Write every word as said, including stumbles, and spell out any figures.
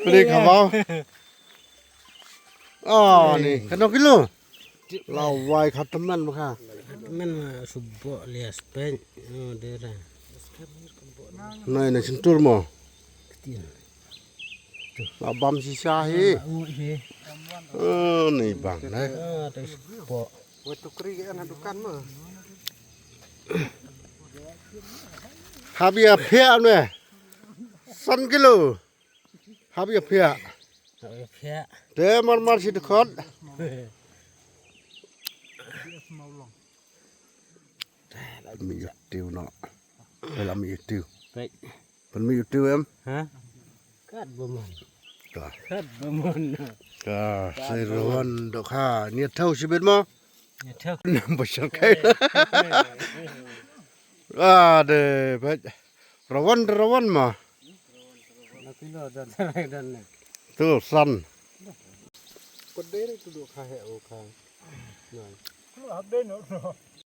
Pli kha bau. Oh, ni, kano kilo? La wai kha temen ma kha. Temen ma subo lias pen. Oh, dera. Nai na chintur mo. Ketin. La bam sisa hi. Ba u hi. Oh, ni bang, eh. Ah, tu subo. Wet tukri ke ana dukan ma. Habia pia ne. San kilo. Hap ïa pia. Hap ïa pia. Te mar mar shi dkhot. Mi ïa tiu no. Pela mi ïa tiu. Peit. Pen mi ïa tiu em. Ha? Kat bamon. Ka. Kat bamon. Ka. Sai rawan dok ha. Ni thau shi bet mo. Ni thau. Nam ba shar kai. Ah, de peit. Rawan rawan ma. Na kilo dan dan ne. Tu san. Ko dei re tu do kha he o kha. Na. Ko hap dei no.